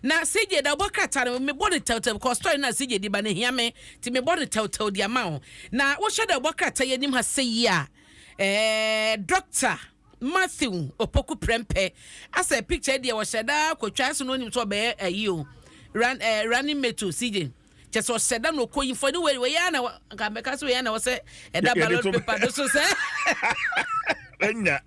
Na CJ da wobɔ krataa no, mebɔ no tɛwtɛw because story no a CJ de ba no hia me, nti mebɔ no tɛwtɛw de ama wo. Na wohwɛ dɛ wobɔ krataa yi anim ha sɛ yi a, eh, Doctor Matthew Opoku Prempeh, asɛ picture yi deɛ wɔhyɛ daa kɔtwa, ɛso na onim sɛ ɔbɛyɛ ayi o, run, eh, running mate o, CJ. Kyɛ sɛ ɔhyɛ da na ɔkɔ yi mfoni wei, wei ara na nka mɛka sɛ wei ara na wɔ sɛ ɛda ballot paper no so sɛ. Ɛnya.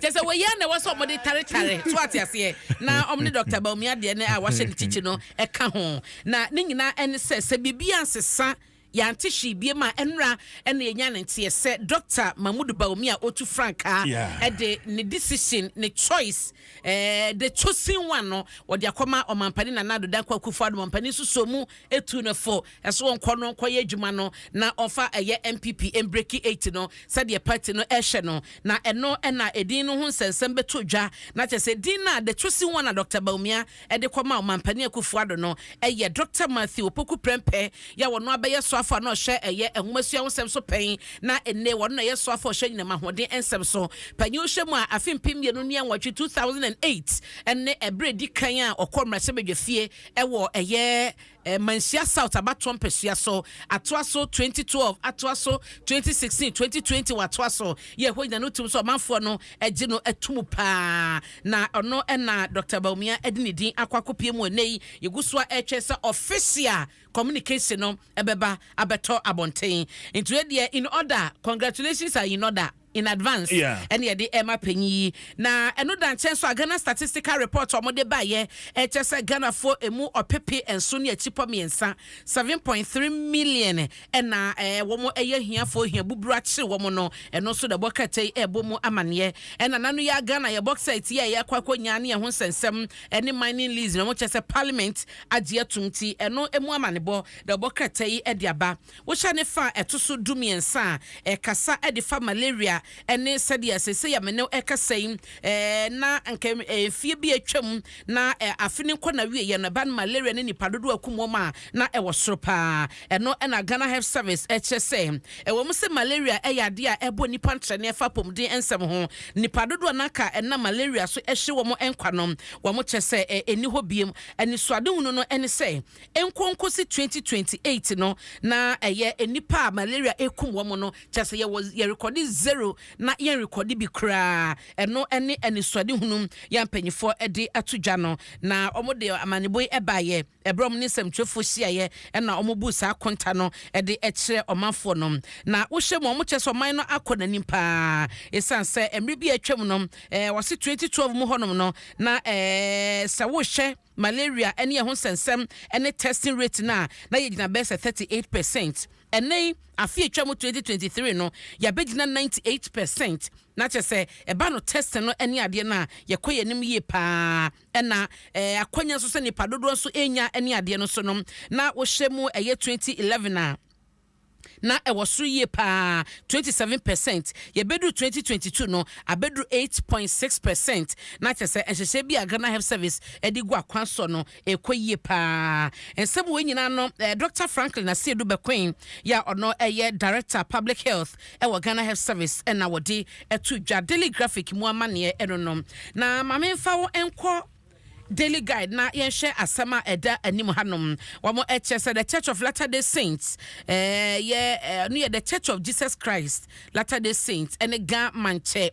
Kyɛ sɛ wɔyɛ na ɛwɔ sɛ wɔde taretare so, ate aseɛ, na wɔn ne Dr. Bawumia deɛ no a wahyɛ ne kyikyi no ɛka ho. Na ne nyinaa ɛne sɛ biribi ansesa, yɛante hwee biem a, ɛnora ɛna yɛnya ne nteɛ sɛ Dr. Mahmoud Bawumia a ɔtu frankaa ɛde ne decision, ne choice, the chosen one no, wɔde akɔma ɔmampanin Nana Addo Dankwa Akufo-Addo. Ɔmampanin nso so mu etu no fo ɛso wɔnkɔ no nkɔyɛ adwuma no na ɔfa ɛyɛ NPP mbreak eight no sɛdeɛ party no ɛhyɛ no. Na ɛno ɛna edin no ho nsɛnsɛm bɛto dwa, na kyerɛ sɛ din no a the chosen one a Dr. Bawumia ɛde kɔma ɔmampanin Akufo-Addo no ɛyɛ Dr. Matthew Opoku Prempeh, yɛ wɔn abɛyɛ soafo a na ɔhyɛ ɛyɛ nhomasua ho nsɛm so pɛn, na ene wɔn na ɛyɛ soafo a ɔhyɛ nyinam ahoɔden nsɛm so panyin. Hyɛ mu a, afe 2008, 2008, ɛne ɛberɛ di kan a ɔkɔ mmarahyɛbadwa fie ɛwɔ ɛyɛ Manhyia South abatoɔ mpɛsua so. Atoa so 2012, atoa so 2016, 2020, watoa so yɛ ɛhɔ nyina no tum so ɔmanfoɔ no agye no atum paa. Na ɔno ɛna Dr. Bawumia ɛde ne din akɔ akɔpie mu. Ɛnɛ yi yɛgu so a ɛretwɛn sɛ official communication no ɛbɛba abɛtɔ abɔnten. Nti deɛ in order, congratulations are in order in advance. Ɛne yɛde ɛma panyin yi. Na ɛno da nkyɛn so a, Ghana Statistical Report a wɔde baayɛ ɛkyɛ sɛ Ghanafoɔ emu 7.3 ɔpepe 3, 7.3 million, ɛna wɔn ɛyɛ hiafoɔ, hia buburu akyere wɔn no. Ɛno nso de ɛbɔ krataa yi ɛbɔ mu amaneɛ. Ɛna nanu yɛ Ghana yɛ bauxite yi a yɛakɔ akɔ ne ɛho nsɛnsɛm ɛne mining lease na wɔn kyerɛ sɛ Parliament agye atum, ti ɛno emu amanebɔ de ɛbɔ krataa yi ɛde aba. Wohyɛ ne fa a ɛto so 13 a, ɛkasa ɛde fa malaria ɛne sɛdeɛ sese yɛ mene ɛkasa yi, na nka mfie bi atwam na afe ne nkɔ na wie yɛ no, ɛba no malaria ne nipa dodoɔ akum wɔn a, na ɛwɔ soro paa. Ɛno ɛna Ghana Health Service ɛkyerɛ sɛ ɛwɔ mu sɛ malaria ɛyɛ adeɛ a ɛbɔ nipa ntrɛne ɛfa apɔmuden nsɛm ho, nipa dodoɔ n'aka ɛna malaria so ɛhye wɔn nkwa no, wɔn kyerɛ sɛ ɛni hɔ biem. Anisoadehunu no ɛne sɛ nkonkosi 2028 no na ɛyɛ nipa a malaria ekum wɔn no, kyerɛ sɛ yɛwɔ yɛrekɔde zero na yɛn rekɔde bi koraa. Ɛno ɛne anisoadehunu yɛn mpanyinfoɔ ɛde ato dwa no. Na wɔn de amanebo yi ɛbaayɛ ɛberɛ wɔn ne nsɛmtwerɛfoɔ hyiaeɛ, ɛna wɔn bu saa konta no ɛde ɛkyerɛ ɔmanfoɔ no. Na wohyɛ mu, wɔn kyerɛ sɛ ɔman no akɔ n'anim paa, ɛsiane sɛ mmerɛ bi a atwam no, wɔsi 2012 mu hɔnom no, na sɛ wohyɛ malaria ɛne ɛho nsɛnsɛm ɛne testing rate no a, na yɛgyina bɛyɛ sɛ 38%. Ɛnɛ yi, afe atwa mu 2023 no, yɛabɛgyina 98%. Na kyerɛ sɛ ɛba no testing no ne adeɛ no a, yɛkɔ yɛn anim yie paa. Ɛna akwanya nso sɛ nipa dodoɔ nso ɛnya ne adeɛ no so no, na wohyɛ mu ɛyɛ 2011 a, na ɛwɔ soro yie paa, 27%. Yɛbɛduru 2022 no, abɛduru 8.6%. Na kyerɛ sɛ nhyehyɛ bi a Ghana Health Service ɛde gu akwan so no ɛkɔ yie paa. Nsɛm wɔ nyinaa no, Dr Franklin Asiedu Bekoe yɛ a ɔno ɛyɛ Director Public Health ɛwɔ Ghana Health Service, ɛna wɔde ɛto dwa. Daily Graphic mu amanneɛ ɛno no. Na maame mfa wo nkɔ Daily Guide na yɛnhwɛ asɛm a ɛda anim hanom. Wɔn ɛkyɛ sɛ The Church of Latter Day Saints, yɛ no yɛ The Church of Jesus Christ Latter Day Saints, ɛne Ga Mankyɛ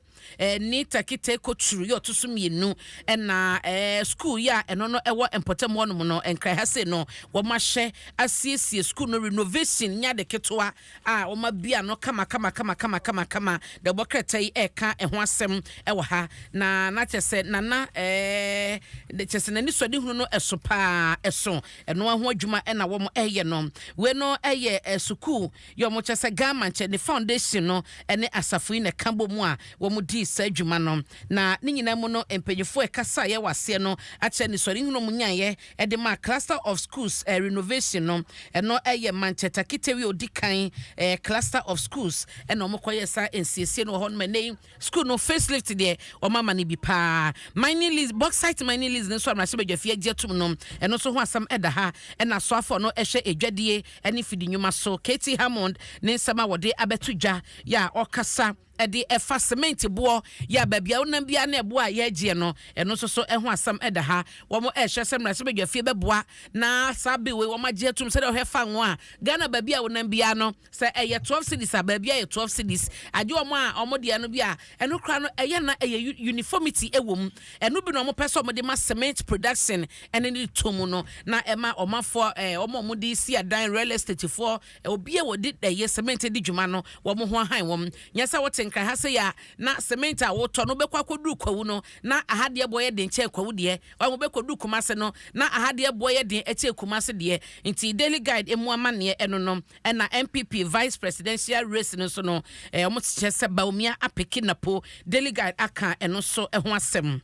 ne Takite Koturu yɛ ɔto so mmienu, ɛna school yi a ɛno no ɛwɔ mpɔtam hɔnom no, Nkran ha sei no, wɔn ahyɛ asiesie school no, renovation nya de ketewa a wɔn abia no kama kama kama kama kama kama. Da ɛbɔ krataa yi ɛreka ɛho asɛm ɛwɔ ha. Na kyerɛ sɛ nana kyerɛ sɛ n'ani sɔde hunu no ɛso paa, ɛso ɛno ho adwuma ɛna wɔn ɛyɛ no. Wei no ɛyɛ sukuu yɛ wɔn kyerɛ sɛ Ghana nkyɛn ne foundation no ɛne asafo yi na ɛka bɔ mu a wɔn di saa adwuma no. Na ne nyinaa mu no, mpanyinfoɔ ɛkasa a yɛwɔ aseɛ no akyerɛ ne sɔre hunu mu nyaeɛ ɛde ma cluster of schools renovation no. Ɛno ɛyɛ Manchester Kitewi odi kan cluster of schools ɛna wɔn kɔyɛ saa nsiesie no wɔ hɔ nom. Ɛnɛ yi school no facelift deɛ, wɔn ama no bi paa. Mining lease, bauxite mining lease no nso, amarahyɛ badwafie agye atum no, ɛno nso ho asɛm ɛda ha. Ɛna asoafoɔ no ɛhwɛ edwadie ɛne fidi nnwuma so, KT Hammond, ne nsɛm a wɔde abɛto dwa yɛ a ɔkasa. de ɛfa cement boɔ yɛ a baabi a wonam biara na ɛboɔ a yɛregyeɛ no, ɛno nso so ɛho asɛm da ha. Wɔn ɛrehwɛ sɛ mmarahyɛbadwafie bɛboa na saa bill wei wɔn agye atum sɛdeɛ wɔhwɛ fa ngo a Ghana baabi a wonam biara no sɛ ɛyɛ 12 cedis a baabi ayɛ 12 cedis agye wɔn a wɔn deɛ no bi a ɛno koraa no ɛyɛ na ɛyɛ uniformity ɛwɔ mu. Ɛno bi na wɔn pɛ sɛ wɔn de ma cement production ɛne ne to mu no na ɛma ɔmanfoɔ ɛɛ wɔn a wɔn de si adan, real estate foɔ, obi a wɔde ɛyɛ cement di dwuma no wɔn ho ahan wɔn. Nyɛ sɛ wote Nkran ha sei a na cement a wotɔ no wobɛkɔ akɔduru Kwawu no na aha deɛ boɔ yɛ den kyɛn Kwawu deɛ, wahu, wobɛkɔduru Kumase no na aha deɛ boɔ yɛ den kyɛn Kumase deɛ. Nti Daily Guide emu amanneɛ ɛno no. Ɛna NPP Vice Presidential race no nso no, wɔn kyerɛ sɛ Bawumia apeke Napo. Daily Guide aka ɛno nso ho asɛm.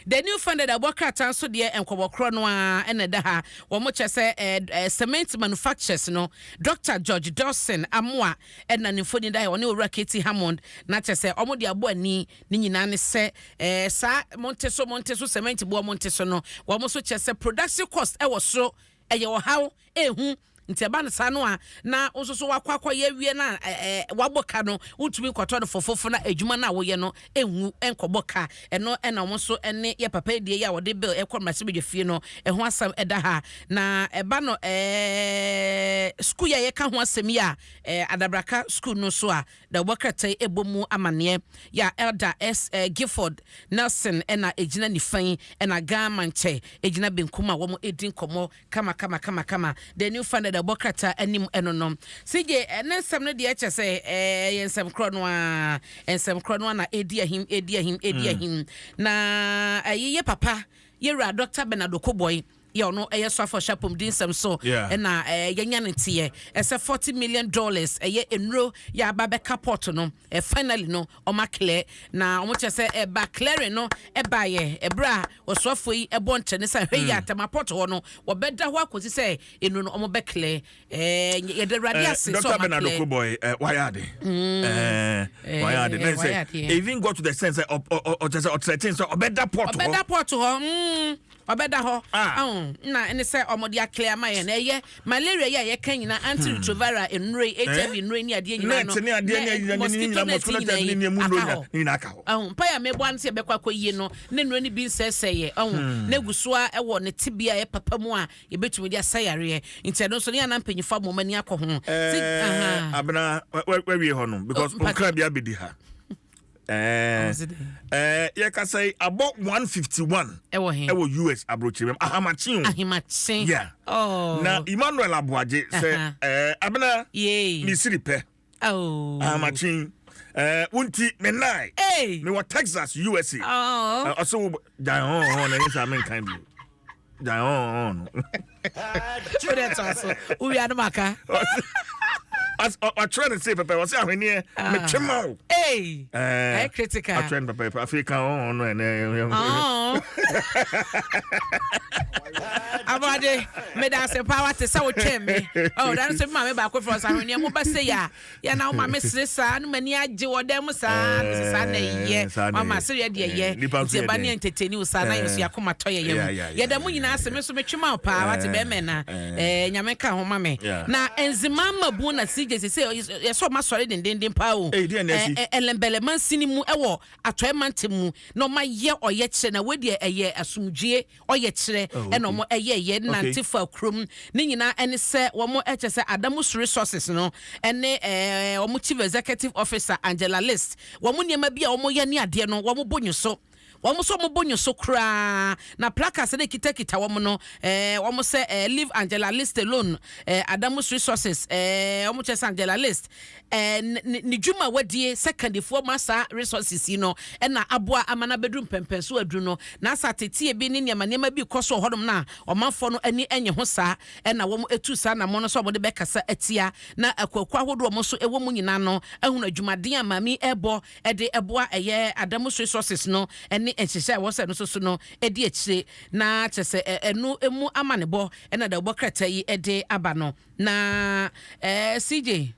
The New Funded a ɛbɔ krataa nso deɛ nkɔmɔ korɔ no ara na ɛda ha. Wɔn kyerɛ sɛ eh, cement manufacturers no, Doctor George Dawson Amoah na ne mfoni da ha, ɔne Owura KT Hammond, na kyerɛ sɛ wɔn de abɔ ani ne nyinaa ne sɛ eh, saa monte so monte so cement boɔ monte so no, wɔn nso kyerɛ sɛ production cost ɛwɔ soro, ɛyɛ ɔhaw, ɛhu. Nti ɛba no saa no a, na wo nso so woakɔ akɔyɛ awie no a, ɛ, woabɔ ka no, wontumi nkɔtɔ no fofofo na adwuma no a woyɛ no nwu nkɔbɔ ka. Ɛno na wɔn nso ne yɛ papa yi deɛ yi a wɔde bill ɛkɔ mmarahyɛbadwafie no ɛho asɛm ɛda ha. Na ɛba no ɛɛ sukuu yi a yɛka ho asɛm yi a, ɛɛ Adabraka sukuu no so a, Dawubɔ krataa yi bɔ mu amanneɛ yɛ a Elder S. Gifford Nelson na ɛgyina nifa yi ɛna Gaa Mankyɛ gyina benkum a wɔredi nkɔmmɔ kama kama kama kama. The New Fund dawubɔ krataa anim ɛno no. CJ, ne nsɛm no deɛ kyɛ sɛ ɛyɛ nsɛm korɔ no ara, nsɛm korɔ no ara na ɛredi ahim, ɛredi ahim, ɛredi ahim. Na ɛyi yɛ papa, yɛwura Dɔkta Bernard Okoboy, yɛ ɔno ɛyɛ soafo ɔhyɛ apɔmuden nsɛm so ɛna yɛnya no nteɛ ɛsɛ $40 million ɛyɛ nnuro yɛ aba bɛka port no. Finally no ɔma clear na ɔmo kyerɛ sɛ ɛba clearing no ɛbaayɛ ɛberɛ a ɔsoafoɔ yi ɛbɔ nkyɛn ne sɛ hwɛ yi a Tema port hɔ no wɔbɛda hɔ akɔsi sɛ nnuro no ɔmo bɛ clear. Yɛda Awurade ase sɛ Dr. ɔma Bernard clear. Okoboy, wayɛ ade. Wayɛ ade. Na wayɛ sɛ adeɛ. even got to the sense sɛ ɔkyɛ sɛ ɔthreaten sɛ ɔbɛda port hɔ. Ɔbɛda port hɔ, ɔbɛda hɔ. Ah. Ɔn, na ɛne sɛ ɔmɔde aclear ama yɛn. Na ɛyɛ malaria yi a yɛka nyinaa, antiretroviral nnuro yi, HIV nnuro yi ne adeɛ nyinaa no, Net ne adeɛ ne adeɛ ne mosquito nyinaa, net mosquito net nyinaa ne yi nneɛma nnuro aka nyinaa hɔ. ne nyinaa aka hɔ. Ɔn, mpaeɛ a mebɔ ano sɛ yɛbɛkɔ akɔ yie no, ne nnuro no bi nsɛesɛeɛ. Ɔn, na egu so a ɛwɔ ne tebea a ɛyɛ papa mu a yɛbɛtumi de asa yareɛ. Nti ɛno nso ne yɛn anan mpanyinfoɔ abɔ wɔn ani akɔ ho. Ti, aha. Abena, wawie hɔ no because Oh, nkra bi abɛdi ha. Ɔmo se dɛn? Yɛkasa yi abɔ 151 Ɛwɔ he? ɛwɔ US aburokyire mu ahamakye o. Ahemakye. Yeah. Oh. Na Emmanuel Aboagye sɛ Abena, Yay. mesiri pɛ. Oh. Ahamakye wonti me nine Hey. mewɔ Texas, USA. Oh. Ɔsɛ wo gyan hɔn hɔn na ɛnyɛ sɛ menkan bio gyan hɔn hɔn no. Wode to aso. Wowia no maka. Ɔtwerɛ ne se pɛpɛ, ɔsɛ ahweneɛ metwe ma wo. Hey. Ɛyɛ critical. Atwerɛ no pɛpɛpɛ, afei ka hɔn hɔn no ɛnɛ. Oh. Abɔde, meda ase paa wate sɛ wotwɛn me. Oh, da no sɛ maame baako frɛ ɔsɛ ahweneɛ mo bɛsɛ yɛ a yɛ na woma me sere saa no m'ani agye wɔ dan mu saa no sɛ saa na ɛyɛ. Saa na Mama ɛyɛ. sereɛ deɛ yɛ Nipa nso nti yɛ ɛba ne dɛn? ɛnteteni wo saa na yɛ nso yɛakoma tɔ yɛ yam. Yɛda mu nyinaa ase, me nso metwe ma wo paa wate bɛrima na Nyame ka ho ma me. Na Nzema Mabu na CJ sɛ yɛsɛ ɔma sɔre dendenden paa o. Ei, deɛn na asi? Ellembelle mansini mu ɛwɔ Atɔe mantam mu na ɔma yɛ ɔyɛkyerɛ na wei deɛ ɛyɛ asomdwie ɔyɛkyerɛ. Ɛna ɔmo ɛyɛɛyɛ nante fa kurom ne nyinaa ɛne sɛ wɔn ɛkyɛ sɛ Adamus Resources no ɛne wɔn Chief Executive Officer Angela List wɔn nneɛma bi a wɔn yɛ ne adeɛ no wɔn bɔ nwoso, wɔn nso wɔn bɔ nwoso koraa na placards ne kitakita wɔn no wɔn sɛ "Leave Angela List alone". Adamus Resources wɔn kyerɛ sɛ Angela List ne dwuma a wadie sɛ kandifoɔ ma saa resources yi no ɛna aboa ama no abɛduru mpɛmpɛnso aduru no na asa tetie bi ne nneɛma nneɛma bi kɔ so wɔ hɔnom na ɔmanfoɔ no ani nye ho saa ɛna wɔn etu saa namɔ no sɛ wɔde bɛkasa atia na akuakuo ahodoɔ wɔn nso ɛwɔ mu nyinaa no ahunu adwumaden a maame ɛbɔ ɛde ɛboa ɛyɛ Adamus Resources no ɛne nhyehyɛ a ɛwɔ sɛ no nso so no ɛdi akyire na kyerɛ sɛ ɛno emu amanebɔ ɛna dawubɔ krataa yi ɛde aba no. Na CJ,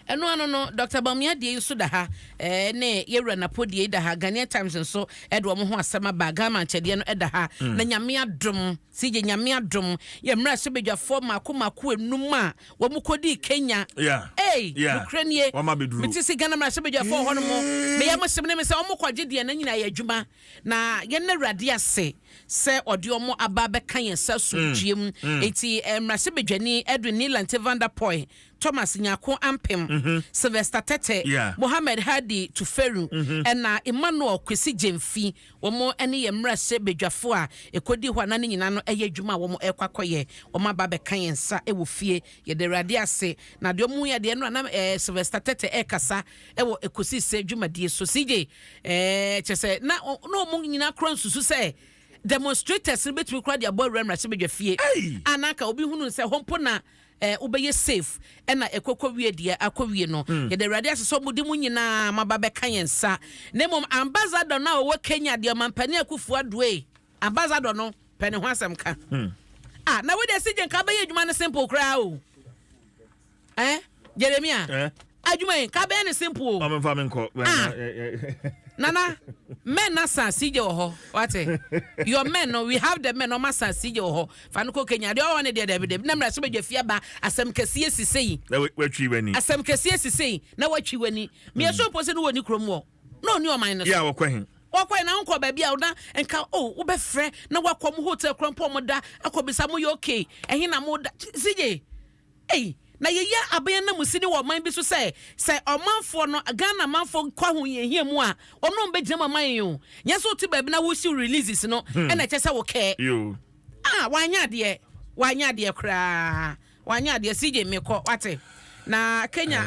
Ɛno ano no, Dr. Bawumia deɛ yi nso da ha, ne yɛwura Napo deɛ yi da ha. Ghanaian Times nso ɛde wɔn ho asɛm aba. Ghana nkyɛdeɛ no ɛda ha. Na Nyame adom, CJ, Nyame adom, yɛ mmerɛ sɛ badwafoɔ mako mako enum a wɔn kɔdii Kenya. Ei, nokorɛ nie. Wɔn abɛduru. Mete si Ghana mmarahyɛ badwafoɔ hɔ no mo meyɛ mo hyem ne me sɛ wɔn kɔgye deɛ na nyinaa yɛ adwuma, na yɛn Awurade ase sɛ ɔde wɔn aba bɛka yɛn nsa asomdwie mu. Eti mmarahyɛ badwani Edwin Nii Lante Vanderpuye, Thomas Nyako Ampem, Sylvester Tete, Mohammed Hadi Tuferu, ɛna Emmanuel Kwesi Gyemfi, wɔn ne yɛn mmarahyɛ badwafo a ɛkɔdi hɔ a na ne nyinaa no ɛyɛ adwuma a wɔn ɛrekɔ akɔyɛ. Wɔn aba bɛka yɛn nsa ɛwɔ fie. Yɛde Awurade ase na deɛ wɔn yɛ deɛ no a na Sylvester Tete ɛrekasa ɛwɔ ekosi sɛ dwumadie so. CJ, kyɛ sɛ na wɔn nyinaa kora nsusu sɛ demonstrators no bɛtumi kora de abɔ awura mmarahyɛ badwa fie. Hey! Anaka obi hunu sɛ hɔ mpo na wobɛyɛ safe, ɛna ɛkɔkɔ wie deɛ akɔ wie no. Yɛde Awurade ase sɛ ɔmode mu nyinaa maba bɛka yɛn nsa. Na mmom ambassador no a ɔwɔ Kenya deɛ, Ɔmampani Akufo Addoe, ambassador no pɛ ne ho asɛm ka. Ah, na wode asi gye nka bɛyɛ adwuma no simple koraa o. Jeremia. Adwuma yi nka bɛyɛ ne simple o. Ɔmemfa me nkɔ. Ah. Nana, men na sa CJ wɔ hɔ, wate? Your men no, we have the men. Ɔma sa CJ wɔ hɔ, fa no kɔ Kenya deɛ, ɔwɔ ne deɛ. Dabi dabi, na mmerɛ sɛ bɛdwa fie aba, asɛm kɛseɛ sise yi. Na watwi w'ani. Asɛm kɛseɛ sise yi na watwi w'ani. Meyɛ so mpo sɛ ne wɔ ne kurom wɔ na ɔni ɔman no so. Yɛ a wɔkɔ he? Wɔkɔɛ na wonkɔ baabi a na nka o wobɛfrɛ na woakɔ mo hotel kora mpo, ɔmo da akɔbisa mo yɛ okay, ɛhe na mo da? CJ, ei, na yɛyɛ abɛn na mu si ne wɔ ɔman bi so sɛ ɔmanfoɔ no, Ghana manfoɔ nkɔ ahohiahia mu a, ɔno bɛgyina mu ama yɛn o. Nyɛ sɛ wote baabi na wosi releases no ɛna ɛkyɛ sɛ wokɛɛ. Yo. Ah, wanyɛ adeɛ, wanyɛ adeɛ koraa, wanyɛ adeɛ. CJ, mekɔ, wate? Na Kenya.